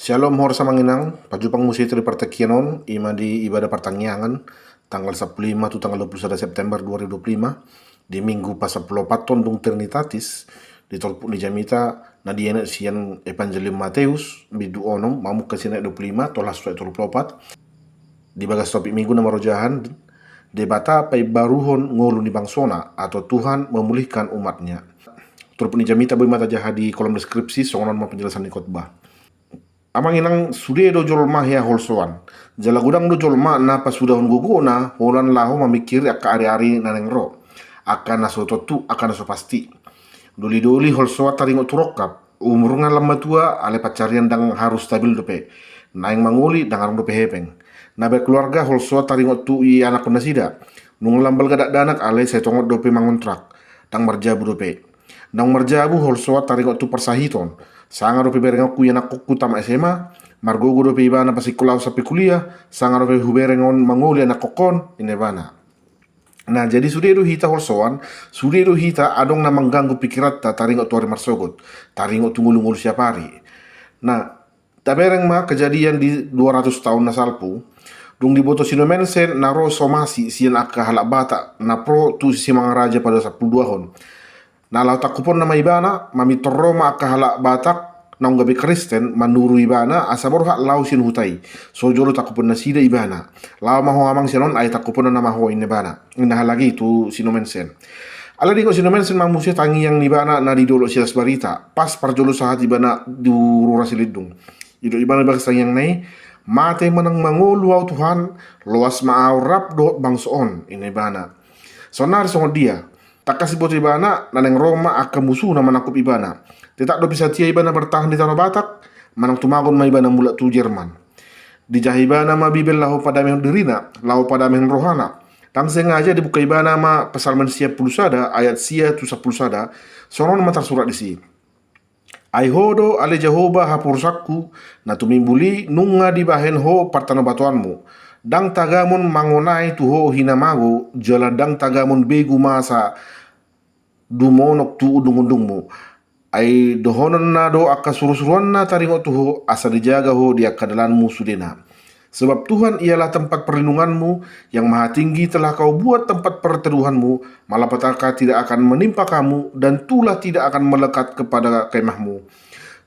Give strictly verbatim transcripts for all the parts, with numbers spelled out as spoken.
Syalom, horas amang inang, pajumpang muse hita di partingkian on, ima di ibadah partangiangan, tanggal sampulu lima tu tanggal dua pulu sada September dua ribu dua pulu lima, di Minggu pasampulu opat on dung Trinitatis, di turpuk ni jamita na dienet sian Evangelium Mateus, bindu onom, mamungka sian ayat dua pulu lima, tolhas tu ayat tolu pulu opat. Di bagas topik Minggu na marojahan, Debata paimbaruhon ngolu ni bangsona, atau Tuhan memulihkan umat-Nya. Turpuk ni jamita boi ma tajaha di kolom deskripsi, songon on ma penjelasan ni khotbah. Amang inang, sude do jolma hea holsoan. Jala godang do jolma na pasudahon gogona holan laho mamingkiri angka ariari na naeng ro, angka na so tontu, angka na so pasti. Dolidoli holsoan taringot tu rongkap. Umurna lam matua, alai pansarian ndang harus stabil dope. Naeng mangoli, ndang adong dope hepeng. Na berkeluarga holsoan taringot tu ianakhon nasida. Nunga lam balga dakdanak, alai sai tongon dope mangontrak. Ndang marjabu dope. Ndang marjabu holsoan taringot tu parsahiton. Sanga dope berengonku ianakhonku tamat S M A, margogo dope ibana pasingkolahon sampe kuliah, sanga dope hubereng on mangoli anakhonhon, ninna ibana. Nah, jadi sude do hita holsoan, sude do hita adong na mangganggu pikiranta taringot tu ari marsogot, taringot tu ngolu-ngolu siap ari. Nah, tabereng ma kejadian di dua ratus taon na salpu, dung diboto si Nommensen na ro somasi sian angka halak Batak na pro tu si Simangaraja pada sampulu dua on. Na laho tangkuponna ma ibana, mamintor ro ma angka halak Batak naung gabe Kristen manuru ibana asa borhat laho sian huta i. So jolo tangkupan nasida ibana. Laho ma ho amang sian on, ai tangkuponna nama ho, ninna ibana. Ninna halak i tu si Nommensen. Alai diingot si Nommensen ma muse tangiang ni ibana na di dolok Silas Barita, pas parjolo sahat ibana di Rura Silindung. Didok ibana di bagas tangiangna i, mate manang mangolu ahu Tuhan, loas ma ahu rap dohot bangso on, ninna ibana. Saonnari songon dia? Tangkas diboto ibana, na naeng ro ma angka musuna manangkup ibana. Tetap dope satia ibana bertahan di tano Batak, manang tumagon ma ibana mulak tu Jerman. Dijaha ibana ma Bibel laho padamehon dirina, laho padamehon rohana. Ndang sengaja dibuka ibana ma Psalmen sia pulu sada ayat sia tu sampulu sada, songon on ma tarsurat disi. Ai Ho do ale Jahowa haporusanku, na tumimbul i nunga dibahen Ho partanobatoanmu. Ndang tagamon mangonai tu Ho hinamago, jala ndang tagamon begu masa dumonok tu undung-undungmu. Ai dohononna do angka surusuruanna taringot tu Ho, asa dijaga Ho di angka dalanmu sudena. Sebab Tuhan ialah tempat perlindunganmu, Yang Mahatinggi telah Kau buat tempat perteduhanmu, malapetaka tidak akan menimpa kamu, dan tulah tidak akan melekat kepada kemahmu.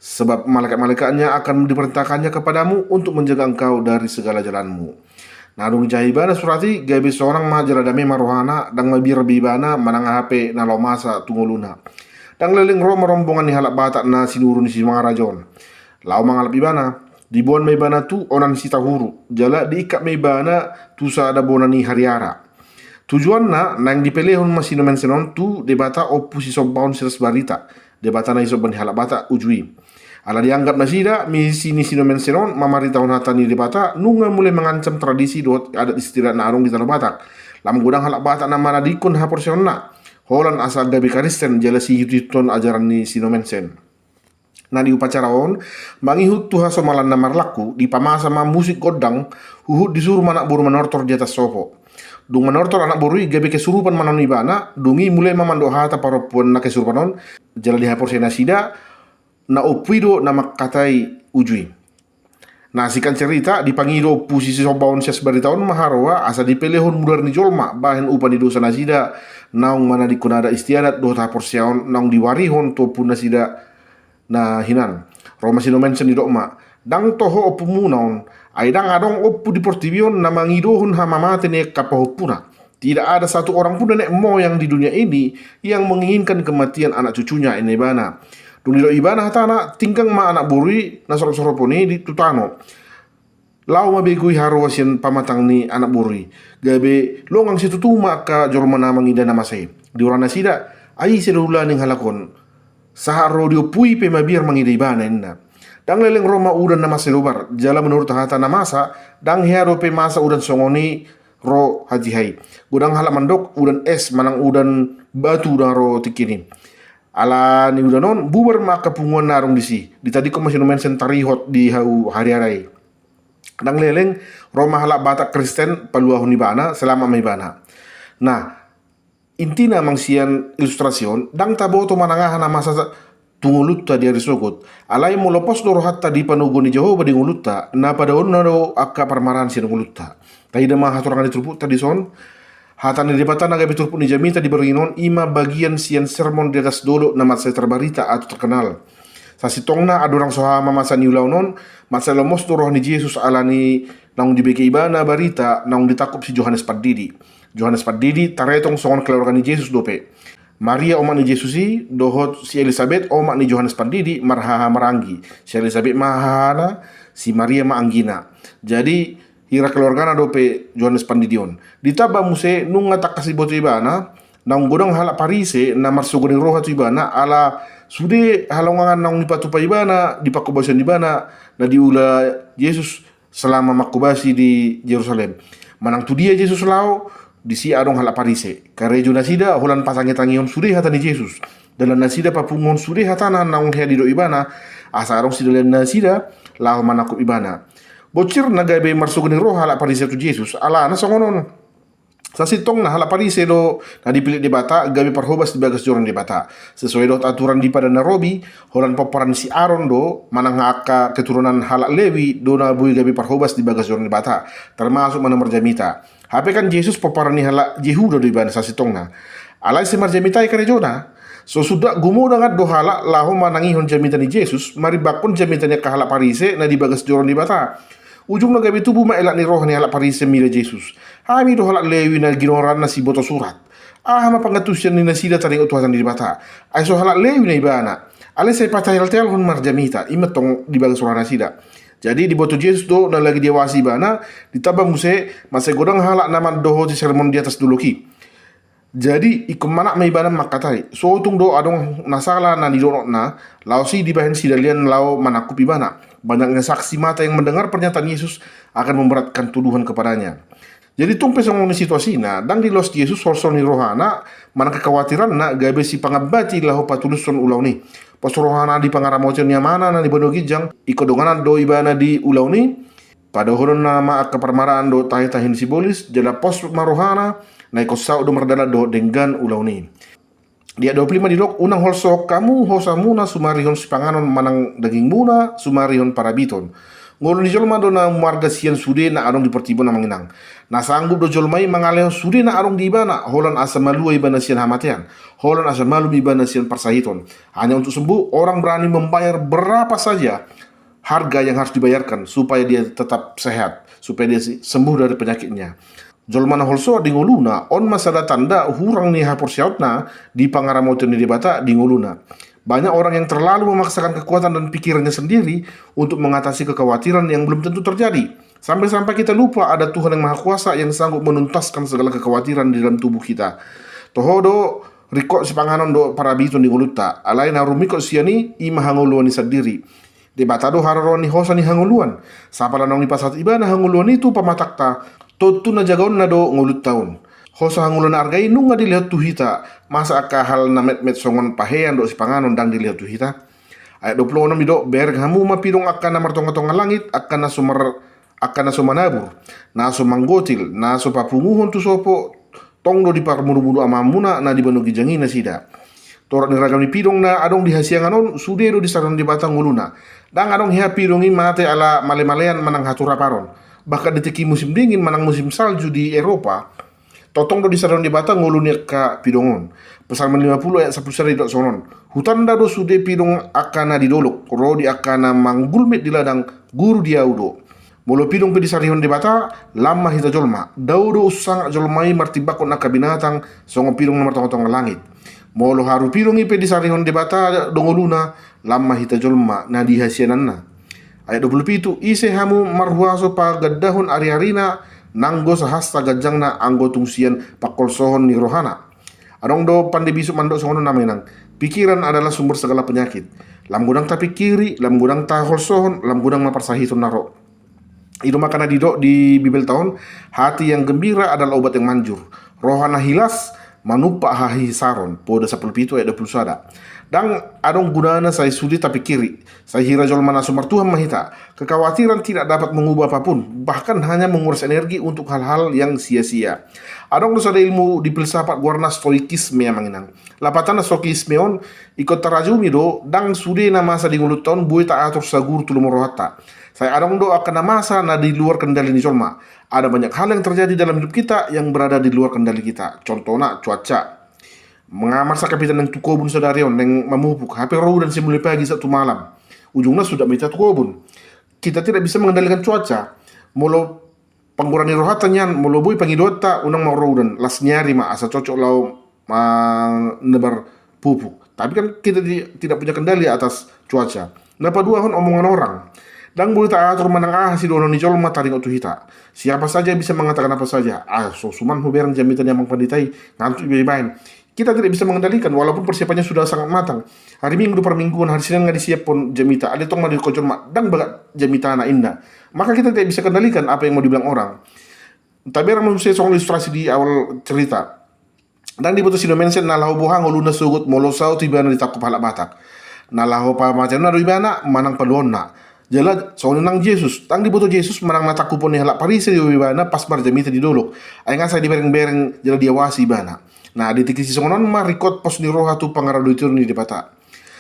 Sebab malaikat-malaikatnya akan diperintahkannya kepadamu untuk menjaga engkau dari segala jalanmu. Na dung dijaha ibana surat i, gabe sonang ma jala dame ma rohana, ndang mabiar be ibana manang aha pe na laho masa tu ngoluna. Ndang leleng ro ma rombongan ni halak Batak na sinuru ni Simangaraja on laho mangalap ibana. Diboan ma ibana tu onan Sitahuru, jala diingkap ma ibana tu sada bona ni hariara. Tujuanna, naeng dipelehon ma si Nommensen on tu Debata Ompu Sisombaon Silas Barita, debata na disomba ni halak Batak uju i. Ala dianggap nasida, misi ni si Nommensen on mamaritahon hata ni Debata nunga mulai mangancam tradisi dohot adat istiadat na adong di tano Batak. Lam godang halak Batak na manadingkon haporseaonna holan asa gabe Kristen jala siihuthon ajaran ni si Nommensen. Na di upacara on, mangihut tu hasomalan na marlaku, dipamasa ma musik gondang, huhut disuru ma anak boru manortor di atas sopo. Dung manortor anak boru i gabe kesurupan ma annon ibana, dung i mulai ma mandok hata parompuan na kesurupan on, jala dihaporseai nasida, na ompu i do na mangkatai uju i. Na singkat cerita, dipangido Ompu Sisombaon Silas Barita on ma haroa asa dipelehon mudar ni jolma bahen upa ni dosa nasida naung manadingkon adat istiadat dohot haporseaon naung diwarihon tu ompu nasida na hinan. Ro ma si Nommensen didok ma, ndang toho ompumuna on, ai ndang adong ompu di portibi on na mangidohon hamamate ni angka pahompuna. Tidak ada satu orang pun nenek moyang di dunia ini yang menginginkan kematian anak cucunya, ninna ibana. Dung didok ibana hatana, tinggang ma anak boru i na sorop-soropon i di tu tano. Laho ma begu i haroa sian pamatang ni anak boru i. Gabe longang situtu ma angka jolma na mangida na masa i. Dihorahon nasida, ai ise do ulaning halak on? Sahat ro di ompu i pe mabiar mangida ibana, ninna. Ndang leleng ro ma udan na masa i lobar, jala menurut hata na masa, ndang hea dope masa udan songon i ro hatiha i. Godang halak mandok udan es manang udan batu na ro tingki i. Ala ni udan on, bubar ma angka punguan na adong disi. Ditadingkon ma si Nommensen tarihot di hau hariara i. Ndang leleng, ro ma halak Batak Kristen paluahon ibana, selamat ma ibana. Nah, intina amang sian ilustrasi on, ndang taboto manang aha na masa tu ngolunta di ari sogot. Alai molo pos do rohanta di panoguan ni Jahowa di ngolunta, na padaonna do angka parmaraan sian ngolunta. Taida ma hatorangan ni turpukta dison. Hata ni Debata na gabe turpuk ni jamita di borngin on, i ma bagian sian Sermon di Atas Dolok na mansai terbarita atau terkenal. Sasintongna andorang so hea ma masa ni ulaon on, mansai lomo do roha ni Jesus ala ni naung dibege ibana barita naung ditangkup si Johannes Pandidi. Johannes Pandidi taretong songon keluarga ni Jesus dope. Maria omak ni Jesus i dohot si Elisabet omak ni Johannes Pandidi marhaha maranggi. Si Elisabet ma hahana, si Maria ma anggina. Jadi hira keluargana dope Johannes Pandidi on. Ditamba muse nunga tangkas diboto ibana naung godang halak Parise na marsogo ni roha tu ibana ala sude halongangan naung dipatupa ibana, dipanghobasion ibana, na diula Jesus selama manghobasi di Jerusalem. Manang tu dia Jesus laho, disi adong halak Parise. Karejo nasida holan patangitangihon sude hata ni Jesus. Dalan nasida papunguhon sude hatana naung hea didok ibana, asa adong sidalan nasida laho manangkup ibana. Bonsir na gabe marsogo ni roha halak Parise tu Jesus, alana songon on. Sasintongna halak Parise do na dipillit Debata gabe parhobas di bagas joro ni Debata. Sesuai dohot aturan di Padan na Robi, holan pomparan ni si Aron do, manang angka keturunan halak Lewi do na boi gabe parhobas di bagas joro ni Debata, termasuk ma na marjamita. Hape kan Jesus pomparan ni halak Jehuda do ibana sasintongna. Alai sai marjamita i karejona. So suda gumodang do halak laho manangihon jamita ni Jesus, marimbanghon jamita ni angka halak Parise na di bagas joro ni Debata. Ujungna gabe tubu ma elak ni roha ni halak Parise mida Jesus. Hami do halak Lewi na ginoaranna siboto surat. Aha ma pangantusion ni nasida taringot tu hata ni Debata? Ai so halak Lewi na ibana. Alai sai patealtealhon marjamita, i ma tong di bagas roha nasida. Jadi diboto Jesus do na lagi diawasi ibana, ditamba muse mansai godang halak na mandohoti Sermon di Atas Dolok i. Jadi ingkon manat ma ibana mangkatai, so tung do adong na sala na nidokna, laos i dibahen sidalian laho manangkup ibana. Banyaknya saksi mata yang mendengar pernyataan Yesus akan memberatkan tuduhan kepadanya. Jadi tung pe songon i situasina, ndang dilos Jesus holso ni rohana manang kekhawatiranna gabe sipangambati laho patulushon ulaon i. Pos rohana di pangaramotion ni Amana na di banua ginjang, ingkon donganan do ibana di ulaon i. Padaohononna ma angka parmaraan dohot tahitahi ni sibolis, jala pos ma rohana, na ingkon saut do mardalan dohot denggan ulaon i. Di ayat dua puluh lima didok, unang holsohon hamu hosamuna sumarihon sipanganon manang dagingmuna sumarihon parabiton. Ngolu ni jolma do na marga sian sude na adong di portibi on, Amang Inang. Na sanggup do jolma i mangalehon sude na adong di ibana, holan asa malua ibana sian hamatean, holan asa malum ibana sian parsahiton. Hanya untuk sembuh, orang berani membayar berapa saja harga yang harus dibayarkan supaya dia tetap sehat, supaya dia si-, sembuh dari penyakitnya. Jolma na holsoan di ngoluna, on ma sada tanda hurang ni haporseaonna di pangaramotion ni Debata di ngoluna. Banyak orang yang terlalu memaksakan kekuatan dan pikirannya sendiri untuk mengatasi kekhawatiran yang belum tentu terjadi. Sampai-sampai kita lupa ada Tuhan yang Maha Kuasa yang sanggup menuntaskan segala kekhawatiran di dalam tubuh kita. Toho do, ringkot sipanganon dohot parabiton di ngolunta, alai na rumingkot sian i, i ma hangoluan i sandiri. Debata do haroroan ni hosa ni hangoluan. Sapala naung dipasahat ibana hangoluan i tu pamatangta, tontu na jagaonna do ngolunta on. Hosa hangoluan na arga i nunga dilehon tu hita, masa angka hal na metmet songon pahean dohot sipanganon ndang dilehon tu hita? Ayat dua puluh onom didok, bereng hamu ma pidong angka na martongatonga langit, angka na so mar-, angka na so manabur, na so manggotil, na so papunguhon tu sopo, tong do diparmudumundu Amamuna na di banua ginjang i nasida. Torop ni ragam ni pidong na adong di hasiangan on, sude do disarihon Debata ngoluna. Ndang adong hea pidong i mate ala malemalean manang haturaparon. Bahkan di tingki musim dingin manang musim salju di Eropa, tongtong do disarihon Debata ngolu ni angka pidong on. Psalmen lima puluh ayat sampulu sada didok songon on. Hutanda do sude pidong angka na di dolok, ro di angka na manggulmit di ladang, guru di ahu do. Molo pidong pe disarihon Debata, lam ma hita jolma. Dao do unsangap jolma i martimbanghon angka binatang, songon pidong na martongatonga langit. Molo haru pidong i pe disarihon Debata do ngoluna, lam ma hita jolma na di hasiananna. Ayat dua puluh pitu, ise hamu marhuaso pagandahon ariarina, nanggo sahasta ganjangna anggo tung sian pangholsohon ni rohana. Adong do pande bisuk mandok songon on, Amang Inang. Pikiran adalah sumber segala penyakit. Lam godang tapingkiri, lam godang taholsohon, lam godang ma parsahiton na ro. I do ma angka na didok di Bibelta on, hati yang gembira adalah obat yang manjur. Roha na hilas manumpak hahisaron, Poda sampulu pitu ayat dua puluh sada. Ndang adong gunana sai sude tapingkiri, sai hira jolma na so martuhan ma hita. Kekhawatiran tidak dapat mengubah apapun, bahkan hanya menguras energi untuk hal-hal yang sia-sia. Adong do sada ilmu di filsafat goarna stoikisme, amang inang. Lapatanna stoikisme on, ingkon tarajumi do, ndang sude na masa di ngolunta on boi taatur saguru tu lomo rohanta. Sai adong do angka na masa na di luar kendali ni jolma. Ada banyak hal yang terjadi dalam hidup kita yang berada di luar kendali kita. Contohna cuaca. Mangamarsa kapitan naeng tu kobun sadari on, naeng mamupuk, hape ro udan sian mulai pagi sahat tu malam. Ujungna sudah ma hita tu kobun. Kita tidak bisa mengendalikan cuaca. Molo panggora ni rohanta nian, molo boi pangidoanta, unang ma ro udan, las ni ari ma asa cocok laho ma-, nebar pupuk. Tapi kan kita di-, tidak punya kendali atas cuaca. Na paduahon, omongan orang. Ndang boi taatur manang aha sidohonon ni jolma taringot tu hita. Siapa saja bisa mengatakan apa saja. Ah, so suman hubereng jamita ni amang pandita i, ngantuk iba ibaen. Kita tidak bisa mengendalikan, walaupun persiapannya sudah sangat matang. Hari Minggu do parmingguan, hari Senin nga disiaphon jamita, alai tong ma didokkon jolma, ndang bagak jamitana, inna. Maka kita tidak bisa kendalikan apa yang mau dibilang orang. Tabereng ma muse songon ilustrasi di awal cerita. Ndang diboto si Nommensen na laho boha ngoluna sogot molo saut ibana ditangkup halak Batak. Na laho pamateonna do ibana manang paluaonna. Jala songon i nang Jesus, ndang diboto Jesus manang na tangkupon ni halak Parise do ibana pas marjamita di dolok. Ai nga sai diberengbereng jala diawasi ibana. Nah, di tingki sisongon on ma ringkot pos ni roha tu pangaradotion ni Debata.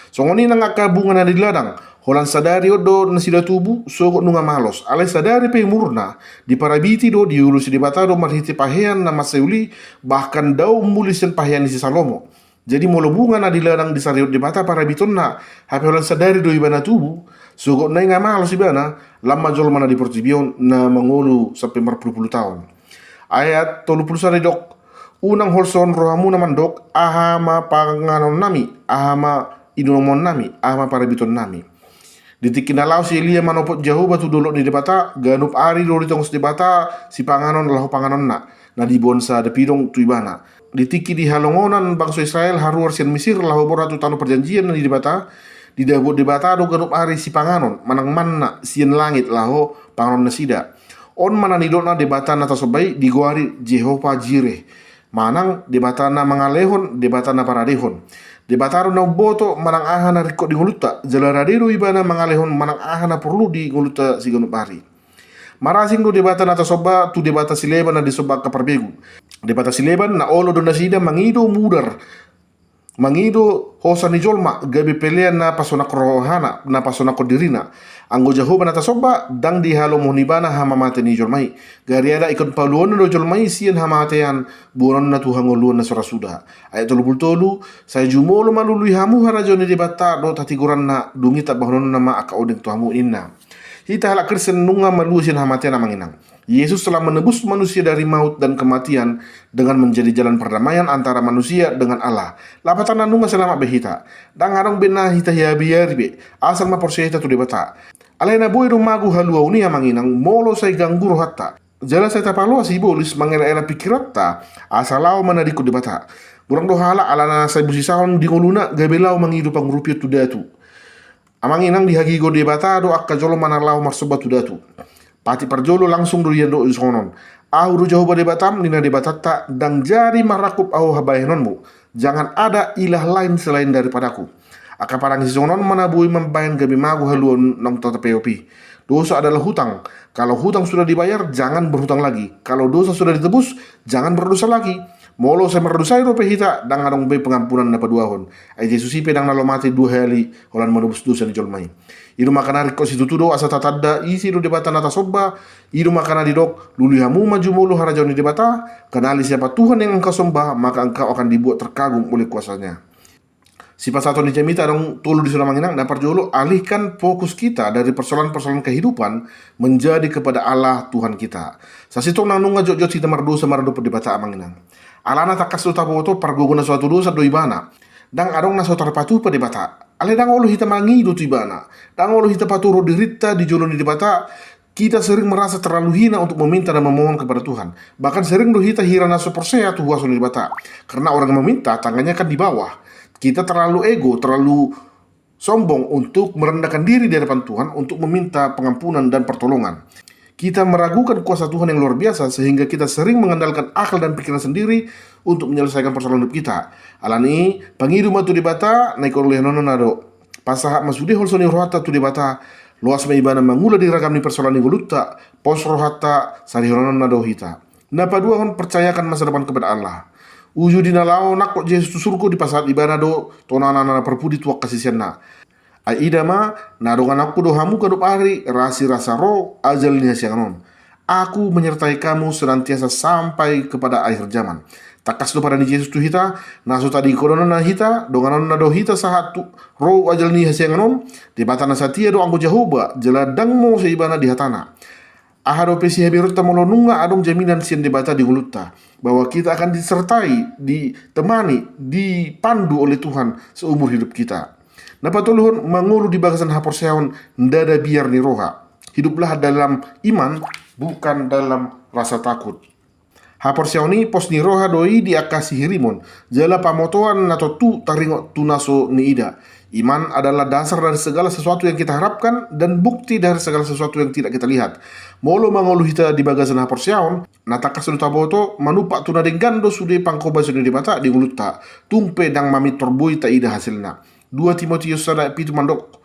Songon i nang angka bunga na di ladang, holan sadari on do nasida tubu, sogot nunga malos, alai sadari pe umurna, diparabiti do, diulosi Debata do marhite pahean na mansai uli, bahkan dao muli sian pahean ni si Salomo. Jadi molo bunga na di ladang disarihon Debata parabitonna, hape holan sadari do ibana tubu, sogot nai nga malos ibana, lam ma jolma na di portibi on na mangolu sampe marpulupulu taon. Ayat tolu pulu sada didok, unang holsohon rohamuna mandok, aha ma panganonnami, aha ma inumonnami, aha ma parabitonnami. Di tingki na laho si Elia manopot Jahowa tu dolok ni Debata, ganup ari do ditongos Debata sipanganon laho panganonna, na diboan sada pidong tu ibana. Di tingki di halongonan bangso Israel haruar sian Misir laho borhat tu tano parjanjian ni Debata, didabuhon Debata do ganup ari sipanganon, manang manna, sian langit laho panganon nasida. On ma na nidokna Debata na tasomba i digoari Jehovah Jireh, manang Debata na mangalehon, Debata na paradehon. Debata do na umboto manang aha na ringkot di ngolunta, jala rade do ibana mangalehon manang aha na porlu di ngolunta siganup ari. Marasing do Debata na tasomba tu debata sileban na disomba angka parbegu. Debata sileban na olo do nasida mangido mudar, mangido hosa ni jolma, gabe pelean na pasonangkon rohana, na pasonangkon dirina. Anggo Jahowa na tasomba, ndang dihalomohon ibana hamamate ni jolma i. Gariada ingkon paluaonna do jolma i sian hamatean, boanonna tu hangoluan na so ra suda. Ayat tolu pulu tolu, sai jumolo ma lului hamu harajaon ni Debata dohot hatigoranna, dung i tambahononna ma angka ondeng tu hamu, ninna. Hita halak Kristen nunga malua sian hamatean, amang inang. Yesus telah menebus manusia dari maut dan kematian dengan menjadi jalan perdamaian antara manusia dengan Allah. Lapatanna nunga selamat be hita. Ndang adong be na hita hiabiari be, asal ma porsea hita tu Debata. Alai na boi do mago haluaon i, amang inang, molo sai ganggu rohanta. Jala sai tapaloas sibolis mangelaela pingkiranta, asa laho manadingkon Debata. Godang do halak alana sai busisahon di ngoluna gabe laho mangido pangurupion tu datu. Amang inang, dihagigo Debata do angka jolma na laho marsomba tu datu. Patik parjolo langsung do diandok songon on. Ahu do Jahowa Debatam, ninna Debatanta, ndang jadi marangkup ahu habahenonmu. Jangan ada ilah lain selain daripada-Ku. Angka parange sisongon on ma na boi mambahen gabe mago haluaon naung tatapeop i. Dosa adalah hutang. Kalau hutang sudah dibayar, jangan berhutang lagi. Kalau dosa sudah ditebus, jangan berdosa lagi. Molo sai mardosa i dope hita, ndang adong be pengampunan na paduahon. Ai Jesus i pe ndang na laho mate dua hali holan manobus dosa ni jolma i. I do makana ringkot situtu do asa tatanda ise do Debata na tasomba. I do makana didok, lului hamu ma jumolo harajaon ni Debata, kenali siapa Tuhan yang engkau sembah, maka engkau akan dibuat terkagum oleh kuasa-Nya. Sipasahaton ni jamita adong tolu dison, amang inang. Na parjolo, alihkan fokus kita dari persoalan-persoalan kehidupan menjadi kepada Allah Tuhan kita. Sasintongna nunga jotjot hita mardosa maradophon Debata, amang inang. Alana tangkas do taboto, pargogo na so hatudosan do ibana. Ndang adong na so tarpatupa Debata. Alai ndang olo hita mangido tu ibana. Ndang olo hita paturuhon dirinta di jolo ni Debata. Kita sering merasa terlalu hina untuk meminta dan memohon kepada Tuhan. Bahkan sering do hita hira na so porsea tu huaso ni Debata. Karena orang yang meminta, tangannya kan di bawah. Kita terlalu ego, terlalu sombong untuk merendahkan diri di hadapan Tuhan untuk meminta pengampunan dan pertolongan. Kita meragukan kuasa Tuhan yang luar biasa, sehingga kita sering mengandalkan akal dan pikiran sendiri untuk menyelesaikan persoalan hidup kita. Alani i, pangido ma tu Debata, na ingkon lehononna do. Pasahat ma sude holso ni rohanta tu Debata, loas ma Ibana mangula di ragam ni persoalan ni ngolunta, pos rohanta, salehononna do hita. Na paduahon, percayakan masa depan kepada Allah. Uju di na laho nangkok Jesus tu surgo, dipasahat Ibana do tonana na parpudi tu angka siseanna. Ai ida ma, na donganonku do hamu ganup ari, rasirasa ro ajal ni hasiangan on. Aku menyertai kamu senantiasa sampai kepada akhir zaman. Tangkas do padan ni Jesus tu hita, na so tadingkononna hita, donganonna do hita sahat tu ro ajal ni hasiangan on. Debata na satia do anggo Jahowa, jala ndang mose Ibana di hatana. Aha dope sihabearonta molo nunga adong jaminan sian Debata di ngolunta, bahwa kita akan disertai, ditemani, dipandu oleh Tuhan seumur hidup kita. Na patoluhon, mangolu di bagasan haporseaon, ndada biar ni roha. Hiduplah dalam iman, bukan dalam rasa takut. Haporseaon i pos ni roha do i di angka sihirimon, jala pamotoan na tontu taringot tu na so niida. Iman adalah dasar dari segala sesuatu yang kita harapkan dan bukti dari segala sesuatu yang tidak kita lihat. Molo mangolu hita di bagasan haporseaon, na tangkas do taboto, manumpak tu na denggan do sude panghobasion ni Debata di ngolunta, tung pe ndang mamintor boi taida hasilna. Dua Timoteus sada pitu mandok,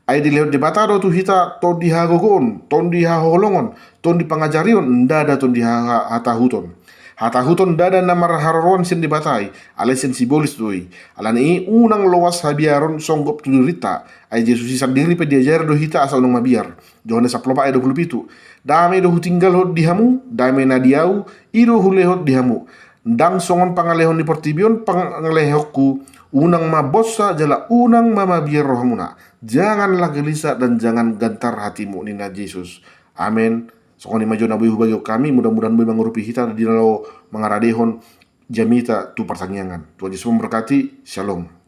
ai dilehon Debata do tu hita tondi hagogoon, tondi haholongon, tondi pangajarion, ndada tondi ha-, hatahuton. Hatahuton ndada na marharoroan sian Debata i, alai sian sibolis do i. Alani i, unang loas habiaron songgop tu dirinta. Ai Jesus i sandiri pe diajari do hita asa unang mabiar. Johannes sampulu opat ayat dua pulu pitu. Dame do hutinggalhon di hamu, dame na di ahu, i do hulehon di hamu. Ndang songon pangalehon ni portibi on pangalehonku, unang ma bonsa jala unang ma mabiar rohamuna. Janganlah gelisah dan jangan gentar hatimu, ninna Jesus. Amen. Songon i ma jo na boi hubagihon hami, mudah-mudahan boi mangurupi hita di na laho mangaradehon jamita tu partangiangan. Tuhan Yesus memberkati. Shalom.